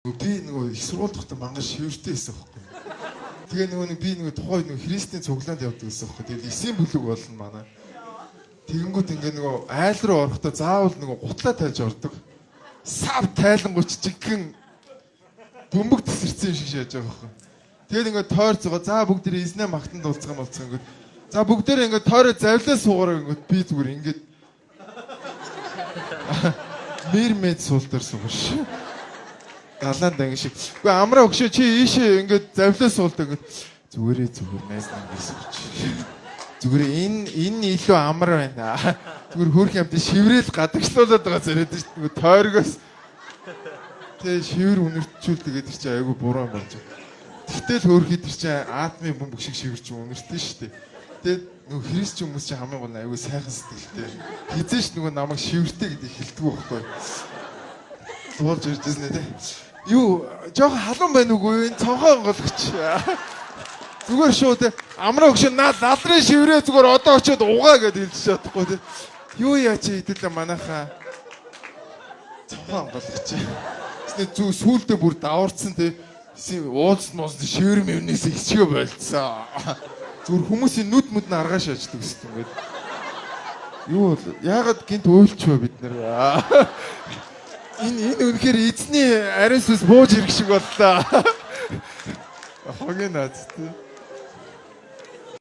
Би нөгөө их сургууль тогтоо мангар шивэртэй байсан байхгүй. Тэгээ нөгөө нэг би нөгөө тухайн нөгөө христийн цуглаанд явдаг байсан байхгүй. Тэгээд эсийн бүлэг болно манай. Тэгэнгүүт ингээ нөгөө айл руу орохдоо заавал нөгөө гутлаа тайлж ордог. Сав тайлангуйч жинхэнэ бөмбөг тесэрсэн юм шиг шааж байгаа байхгүй. Тэгээд ингээ тойр зугаа за бүгдээрээ эзнээ магтан дуулцгаа молцгаа ингээд за бүгдээрээ ингээ тойроо завлаа суугараа ингээд би зүгээр ингээд мэр мэд суул дээр суугаш. Галаан данги шиг. Үгүй амраа өгшөө чи ийшээ ингээд завлаа суулдаг ингээд зүгээрээ зүгээр найз ингээд сууч. Зүгээр энэ илүү амар байна. Зүгээр хөөх юмд шиврээл гадагшлуулад байгаа зэрэг шүү дээ. Тойргоос тэгээ шивэр үнэртчүүл тэгээд тэр чинь айгүй буруу юм болж байгаа. Тэгтэл хөөхий тэр чинь атомын бөмбөг шиг шивэрч үнэртэн шүү дээ. Тэгээд нөгөө христч хүмүүс чинь хамгийн гол нь айгүй сайхан сэтгэлтэй. Хизээш нөгөө намайг шивэртэй гэдэг хэлдэггүй байхгүй. Дуулж ирж байсан нэ. Юу, жоохон халуун байна уугүй энэ цонхоо онгойлгоч. Зүгээр шүү те. Амраа өгшөө наад надрын шиврээ зүгээр одоо очиод угаа гэдээ хэлж чадахгүй те. Юу яа чи хэдүүлээ манайхаа цонхоо онгойлгоч. Тэсний зүг сүулдэ бүр даварцсан те. Уулз мууз шивэр мэвнээс ичгээ болцсон. Зүгээр хүмүүсийн нүд мүд нь аргаа шааждаг гэсэн юм гээд. Юу бол яагаад гинт уйлчваа бид нэр. Энэ үнэхээр эзний ариун сүнс бууж ирэх шиг боллоо. Хогийн наац тий.